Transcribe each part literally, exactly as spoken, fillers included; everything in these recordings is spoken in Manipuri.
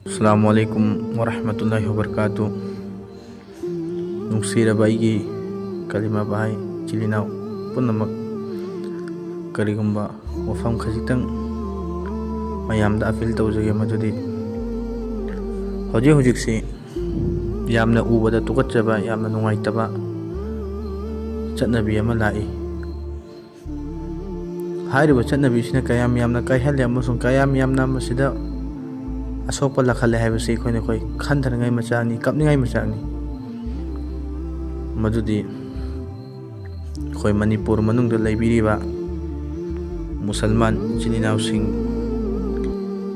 ꯑꯁꯂꯥꯃꯨ ꯑꯂꯥꯏꯀꯨꯝ ꯋꯔꯍꯃꯇꯨꯜꯂꯥꯍꯤ ꯋꯕꯔꯀꯥꯇꯨ꯫ ꯅꯨꯡꯁꯤꯔꯕ ꯑꯩꯒꯤ ꯀꯂꯤꯃꯥ ꯚꯥꯏ, ꯏꯆꯤꯜ ꯏꯅꯥꯎ ꯄꯨꯝꯅꯃꯛ, ꯀꯔꯤꯒꯨꯝꯕ ꯋꯥꯐꯝ ꯈꯖꯤꯛꯇꯪ ꯃꯌꯥꯝꯗ ꯑꯄꯤꯜ ꯇꯧꯖꯒꯦ, ꯃꯗꯨꯗꯤ ꯍꯧꯖꯤꯛ ꯍꯧꯖꯤꯛꯁꯤ ꯌꯥꯝꯅ ꯎꯕꯗ ꯇꯨꯀꯠꯆꯕ, ꯌꯥꯝꯅ ꯅꯨꯡꯉꯥꯏꯇꯕ ꯆꯠꯅꯕꯤ ꯑꯃ ꯂꯥꯛꯏ꯫ ꯍꯥꯏꯔꯤꯕ ꯆꯠꯅꯕꯤꯁꯤꯅ ꯀꯌꯥꯝ ꯌꯥꯝꯅ ꯀꯥꯏꯍꯜꯂꯦ ꯑꯃꯁꯨꯡ ꯀꯌꯥꯝ ꯌꯥꯝꯅ ꯃꯁꯤꯗ ꯑꯁꯣꯛꯄ ꯂꯥꯛꯍꯜꯂꯦ ꯍꯥꯏꯕꯁꯤ ꯑꯩꯈꯣꯏꯅ ꯑꯩꯈꯣꯏ ꯈꯟꯊꯅꯤꯡꯉꯥꯏ ꯃꯆꯥꯛꯅꯤ, ꯀꯞꯅꯤꯡꯉꯥꯏ ꯃꯆꯥꯛꯅꯤ꯫ ꯃꯗꯨꯗꯤ ꯑꯩꯈꯣꯏ ꯃꯅꯤꯄꯨꯔ ꯃꯅꯨꯡꯗ ꯂꯩꯕꯤꯔꯤꯕ ꯃꯨꯁꯜꯃꯥꯟ ꯏꯆꯤꯜ ꯏꯅꯥꯎꯁꯤꯡ,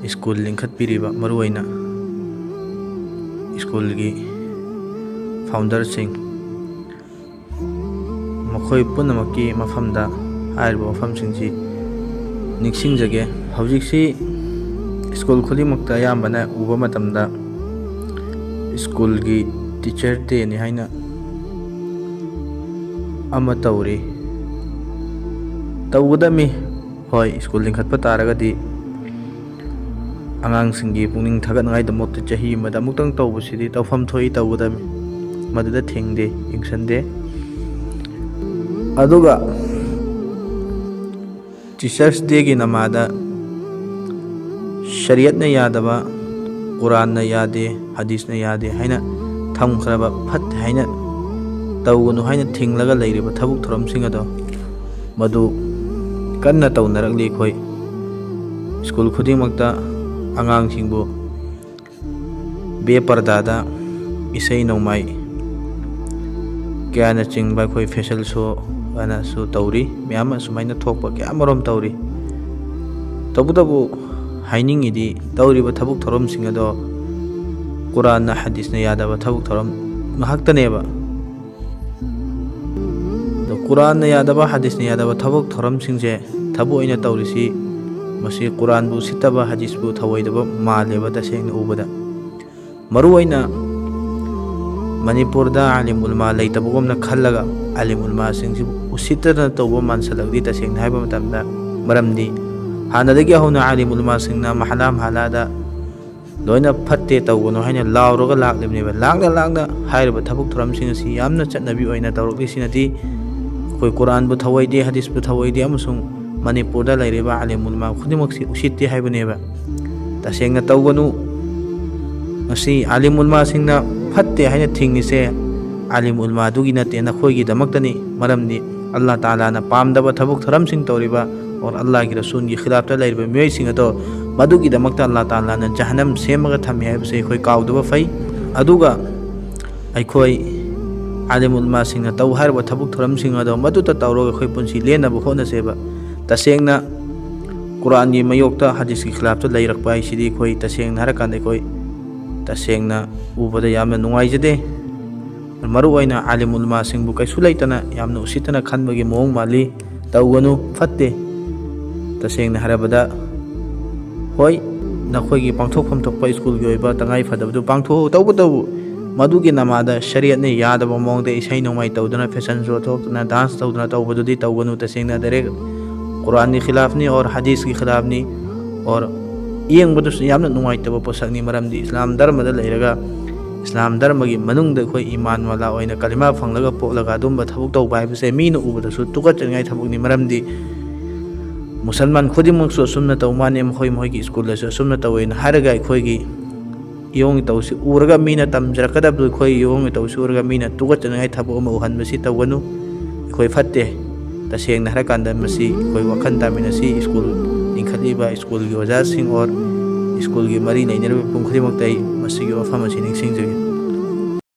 ꯁ꯭ꯀꯨꯜ ꯂꯤꯡꯈꯠꯄꯤꯔꯤꯕ ꯃꯔꯨꯑꯣꯏꯅ ꯁ꯭ꯀꯨꯜꯒꯤ ꯐꯥꯎꯟꯗꯔꯁꯤꯡ, ꯃꯈꯣꯏ ꯄꯨꯝꯅꯃꯛꯀꯤ ꯃꯐꯝꯗ ꯍꯥꯏꯔꯤꯕ ꯋꯥꯐꯝꯁꯤꯡꯁꯤ ꯅꯤꯡꯁꯤꯡꯖꯒꯦ꯫ ꯍꯧꯖꯤꯛꯁꯤ ꯁ꯭ꯀꯨꯜ ꯈꯨꯗꯤꯡꯃꯛꯇ ꯑꯌꯥꯝꯕꯅ ꯎꯕ ꯃꯇꯝꯗ ꯁ꯭ꯀꯨꯜꯒꯤ ꯇꯤꯆꯔ ꯗꯦꯅꯤ ꯍꯥꯏꯅ ꯑꯃ ꯇꯧꯔꯤ꯫ ꯇꯧꯒꯗꯝꯃꯤ꯫ ꯍꯣꯏ, ꯁ꯭ꯀꯨꯜ ꯂꯤꯡꯈꯠꯄ ꯇꯥꯔꯒꯗꯤ ꯑꯉꯥꯡꯁꯤꯡꯒꯤ ꯄꯨꯛꯅꯤꯡ ꯊꯥꯒꯠꯅꯉꯥꯏꯗꯃꯛꯇ ꯆꯍꯤ ꯑꯃꯗ ꯑꯃꯨꯛꯇꯪ ꯇꯧꯕꯁꯤꯗꯤ ꯇꯧꯐꯝ ꯊꯣꯛꯏ, ꯇꯧꯒꯗꯝꯃꯤ꯫ ꯃꯗꯨꯗ ꯊꯤꯡꯗꯦ, ꯌꯦꯡꯁꯟꯗꯦ꯫ ꯑꯗꯨꯒ ꯇꯤꯆꯔꯁ ꯗꯦꯒꯤ ꯅꯃꯥꯗ ꯁꯔꯤꯌꯠꯅ ꯌꯥꯗꯕ, ꯀꯨꯔꯥꯟꯅ ꯌꯥꯗꯦ, ꯍꯗꯤꯁꯅ ꯌꯥꯗꯦ ꯍꯥꯏꯅ ꯊꯝꯈ꯭ꯔꯕ, ꯐꯠꯇꯦ ꯍꯥꯏꯅ, ꯇꯧꯒꯅꯨ ꯍꯥꯏꯅ ꯊꯤꯡꯂꯒ ꯂꯩꯔꯤꯕ ꯊꯕꯛ ꯊꯧꯔꯝꯁꯤꯡ ꯑꯗꯣ ꯃꯗꯨ ꯀꯟꯅ ꯇꯧꯅꯔꯛꯂꯤ꯫ ꯑꯩꯈꯣꯏ ꯁ꯭ꯀꯨꯜ ꯈꯨꯗꯤꯡꯃꯛꯇ ꯑꯉꯥꯡꯁꯤꯡꯕꯨ ꯕꯦ ꯄꯔꯗꯥꯗ ꯏꯁꯩ ꯅꯣꯡꯃꯥꯏ ꯀꯌꯥꯅꯆꯤꯡꯕ, ꯑꯩꯈꯣꯏ ꯐꯦꯁꯟ ꯁꯣ ꯀꯥꯏꯅꯁꯨ ꯇꯧꯔꯤ꯫ ꯃꯌꯥꯝ ꯑꯃ ꯁꯨꯃꯥꯏꯅ ꯊꯣꯛꯄ ꯀꯌꯥ ꯑꯃꯔꯣꯝ ꯇꯧꯔꯤ꯫ ꯇꯧꯕꯇꯕꯨ ꯍꯥꯏꯅꯤꯡꯉꯤꯗꯤ, ꯇꯧꯔꯤꯕ ꯊꯕꯛ ꯊꯧꯔꯝꯁꯤꯡ ꯑꯗꯣ ꯀꯨꯔꯥꯟꯅ, ꯍꯗꯤꯁꯅ ꯌꯥꯗꯕ ꯊꯕꯛ ꯊꯧꯔꯝ ꯉꯥꯛꯇꯅꯦꯕ꯫ ꯑꯗꯣ ꯀꯨꯔꯥꯟꯅ ꯌꯥꯗꯕ, ꯍꯗꯤꯁꯅ ꯌꯥꯗꯕ ꯊꯕꯛ ꯊꯧꯔꯝꯁꯤꯡꯁꯦ ꯊꯕꯛ ꯑꯣꯏꯅ ꯇꯧꯔꯤꯁꯤ, ꯃꯁꯤ ꯀꯨꯔꯥꯟꯕꯨ ꯎꯁꯤꯠꯇꯕ, ꯍꯗꯤꯁꯄꯨ ꯊꯧꯑꯣꯏꯗꯕ ꯃꯥꯜꯂꯦꯕ, ꯇꯁꯦꯡꯅ ꯎꯕꯗ꯫ ꯃꯔꯨꯑꯣꯏꯅ ꯃꯅꯤꯄꯨꯔꯗ ꯑꯥꯂꯤꯝ ꯎꯂꯃꯥ ꯂꯩꯇꯕꯒꯨꯝꯅ ꯈꯜꯂꯒ, ꯑꯥꯂꯤꯝ ꯎꯂꯃꯥꯁꯤꯡꯁꯤꯕꯨ ꯎꯁꯤꯠꯇꯅ ꯇꯧꯕ ꯃꯥꯟꯁꯤꯜꯂꯛꯂꯤ, ꯇꯁꯦꯡꯅ ꯍꯥꯏꯕ ꯃꯇꯝꯗ꯫ ꯃꯔꯝꯗꯤ ꯍꯥꯟꯅꯗꯒꯤ ꯍꯧꯅ ꯑꯥꯂꯤꯝ ꯎꯂꯃꯥꯁꯤꯡꯅ ꯃꯍꯂꯥ ꯃꯍꯂꯥꯗ ꯂꯣꯏꯅ ꯐꯠꯇꯦ, ꯇꯧꯒꯅꯨ ꯍꯥꯏꯅ ꯂꯥꯎꯔꯒ ꯂꯥꯛꯂꯤꯕꯅꯦꯕ꯫ ꯂꯥꯛꯅ ꯂꯥꯛꯅ ꯍꯥꯏꯔꯤꯕ ꯊꯕꯛ ꯊꯧꯔꯝꯁꯤꯡ ꯑꯁꯤ ꯌꯥꯝꯅ ꯆꯠꯅꯕꯤ ꯑꯣꯏꯅ ꯇꯧꯔꯛꯂꯤꯁꯤꯅꯗꯤ ꯑꯩꯈꯣꯏ ꯀꯨꯔꯥꯟꯕꯨ ꯊꯧꯑꯣꯏꯗꯦ, ꯍꯗꯤꯁꯄꯨ ꯊꯧꯑꯣꯏꯗꯦ ꯑꯃꯁꯨꯡ ꯃꯅꯤꯄꯨꯔꯗ ꯂꯩꯔꯤꯕ ꯑꯥꯂꯤꯝ ꯎꯂꯃꯥ ꯈꯨꯗꯤꯡꯃꯛꯁꯤ ꯎꯁꯤꯠꯇꯦ ꯍꯥꯏꯕꯅꯦꯕ꯫ ꯇꯁꯦꯡꯅ ꯇꯧꯒꯅꯨ꯫ ꯉꯁꯤ ꯑꯥꯂꯤꯝ ꯎꯂꯃꯥꯁꯤꯡꯅ ꯐꯠꯇꯦ ꯍꯥꯏꯅ ꯊꯤꯡꯉꯤꯁꯦ ꯑꯥꯂꯤꯝ ꯎꯂꯃꯥꯗꯨꯒꯤ ꯅꯠꯇꯦ, ꯅꯈꯣꯏꯒꯤꯗꯃꯛꯇꯅꯤ꯫ ꯃꯔꯝꯗꯤ ꯑꯜꯂꯥ ꯇꯥꯂꯥꯅ ꯄꯥꯝꯗꯕ ꯊꯕꯛ ꯊꯧꯔꯝꯁꯤꯡ ꯇꯧꯔꯤꯕ ꯑꯣꯔ ꯑꯜꯂꯥꯒꯤ ꯔꯁꯨꯜꯒꯤ ꯈꯤꯂꯥꯞꯇ ꯂꯩꯔꯤꯕ ꯃꯤꯑꯣꯏꯁꯤꯡ ꯑꯗꯣ ꯃꯗꯨꯒꯤꯗꯃꯛꯇ ꯑꯜꯂꯥ ꯇꯥꯂꯥꯅ ꯖꯍꯅꯝ ꯁꯦꯝꯃꯒ ꯊꯝꯃꯤ ꯍꯥꯏꯕꯁꯦ ꯑꯩꯈꯣꯏ ꯀꯥꯎꯗꯕ ꯐꯩ꯫ ꯑꯗꯨꯒ ꯑꯩꯈꯣꯏ ꯑꯥꯂꯤꯝ ꯎꯂꯃꯥꯁꯤꯡꯅ ꯇꯧ ꯍꯥꯏꯔꯤꯕ ꯊꯕꯛ ꯊꯧꯔꯝꯁꯤꯡ ꯑꯗꯣ ꯃꯗꯨꯇ ꯇꯧꯔꯒ ꯑꯩꯈꯣꯏ ꯄꯨꯟꯁꯤ ꯂꯦꯟꯅꯕ ꯍꯣꯠꯅꯁꯦꯕ꯫ ꯇꯁꯦꯡꯅ ꯀꯨꯔꯥꯟꯒꯤ ꯃꯥꯌꯣꯛꯇ ꯍꯗꯤꯁꯀꯤ ꯈꯤꯂꯥꯞꯇ ꯂꯩꯔꯛꯄ ꯍꯥꯏꯁꯤꯗꯤ ꯑꯩꯈꯣꯏ ꯇꯁꯦꯡꯅ ꯍꯥꯏꯔꯀꯥꯟꯗ ꯑꯩꯈꯣꯏ ꯇꯁꯦꯡꯅ ꯎꯕꯗ ꯌꯥꯝꯅ ꯅꯨꯡꯉꯥꯏꯖꯗꯦ꯫ ꯃꯔꯨꯑꯣꯏꯅ ꯑꯥꯂꯤꯝ ꯎꯂꯃꯥꯁꯤꯡꯕꯨ ꯀꯩꯁꯨ ꯂꯩꯇꯅ ꯌꯥꯝꯅ ꯎꯁꯤꯠꯇꯅ ꯈꯟꯕꯒꯤ ꯃꯑꯣꯡ ꯃꯥꯜꯂꯤ꯫ ꯇꯧꯒꯅꯨ, ꯐꯠꯇꯦ꯫ ꯇꯁꯦꯡꯅ ꯍꯥꯏꯔꯕꯗ, ꯍꯣꯏ, ꯅꯈꯣꯏꯒꯤ ꯄꯥꯡꯊꯣꯛꯐꯝ ꯊꯣꯛꯄ ꯁ꯭ꯀꯨꯜꯒꯤ ꯑꯣꯏꯕ ꯇꯉꯥꯏ ꯐꯗꯕꯗꯨ ꯄꯥꯡꯊꯣꯛꯎ, ꯇꯧꯕꯇꯕꯨ ꯃꯗꯨꯒꯤ ꯅꯃꯥꯗ ꯁꯔꯤꯌꯠꯅ ꯌꯥꯗꯕ ꯃꯑꯣꯡꯗ ꯏꯁꯩ ꯅꯣꯡꯃꯥꯏ ꯇꯧꯗꯨꯅ, ꯐꯦꯁꯟ ꯁꯣ ꯊꯣꯛꯇꯨꯅ, ꯗꯥꯟꯁ ꯇꯧꯗꯨꯅ ꯇꯧꯕꯗꯨꯗꯤ ꯇꯧꯒꯅꯨ꯫ ꯇꯁꯦꯡꯅ ꯗꯥꯏꯔꯦꯛ ꯀꯨꯔꯥꯟꯒꯤ ꯈꯤꯂꯥꯐꯅꯤ ꯑꯣꯔ ꯍꯗꯤꯁꯀꯤ ꯈꯤꯂꯥꯐꯅꯤ ꯑꯣꯔ ꯌꯦꯡꯕꯗꯁꯨ ꯌꯥꯝꯅ ꯅꯨꯡꯉꯥꯏꯇꯕ ꯄꯣꯠꯁꯛꯅꯤ꯫ ꯃꯔꯝꯗꯤ ꯏꯁꯂꯥꯝ ꯙꯔꯃꯗ ꯂꯩꯔꯒ ꯏꯁꯂꯥꯝ ꯙꯔꯃꯒꯤ ꯃꯅꯨꯡꯗ ꯑꯩꯈꯣꯏ ꯏꯃꯥꯟ ꯋꯥꯂꯥ ꯑꯣꯏꯅ ꯀꯂꯤꯃꯥ ꯐꯪꯂꯒ ꯄꯣꯛꯂꯒ ꯑꯗꯨꯝꯕ ꯊꯕꯛ ꯇꯧꯕ ꯍꯥꯏꯕꯁꯦ ꯃꯤꯅ ꯎꯕꯗꯁꯨ ꯇꯨꯀꯠꯆꯅꯤꯡꯉꯥꯏ ꯊꯕꯛꯅꯤ꯫ ꯃꯔꯝꯗꯤ ꯃꯨꯁꯜꯃꯥꯟ ꯈꯨꯗꯤꯡꯃꯛꯁꯨ ꯑꯁꯨꯝꯅ ꯇꯧ ꯃꯥꯅꯤ, ꯃꯈꯣꯏ ꯃꯈꯣꯏꯒꯤ ꯁ꯭ꯀꯨꯜꯗꯁꯨ ꯑꯁꯨꯝꯅ ꯇꯧꯋꯦꯅ ꯍꯥꯏꯔꯒ ꯑꯩꯈꯣꯏꯒꯤ ꯏꯌꯣꯡ ꯏꯇꯧꯁꯤ ꯎꯔꯒ ꯃꯤꯅ ꯇꯝꯖꯔꯛꯀꯗꯕꯗꯨ ꯑꯩꯈꯣꯏ ꯏꯌꯣꯡ ꯏꯇꯧꯁꯤ ꯎꯔꯒ ꯃꯤꯅ ꯇꯨꯀꯠꯆꯅꯤꯡꯉꯥꯏ ꯊꯕꯛ ꯑꯃ ꯎꯍꯟꯕꯁꯤ ꯇꯧꯒꯅꯨ꯫ ꯑꯩꯈꯣꯏ ꯐꯠꯇꯦ꯫ ꯇꯁꯦꯡꯅ ꯍꯥꯏꯔꯀꯥꯟꯗ ꯃꯁꯤ ꯑꯩꯈꯣꯏ ꯋꯥꯈꯜ ꯇꯥꯃꯤꯟꯅꯁꯤ꯫ ꯁ꯭ꯀꯨꯜ ꯂꯤꯡꯈꯠꯂꯤꯕ ꯁ꯭ꯀꯨꯜꯒꯤ ꯑꯣꯖꯥꯁꯤꯡ ꯑꯣꯔ ꯁ꯭ꯀꯨꯜꯒꯤ ꯃꯔꯤ ꯂꯩꯅꯔꯤꯕ ꯃꯤꯄꯨꯝ ꯈꯨꯗꯤꯡꯃꯛꯇ ꯑꯩ ꯃꯁꯤꯒꯤ ꯋꯥꯐꯝ ꯑꯁꯤ ꯅꯤꯡꯁꯤꯡꯖꯔꯤ꯫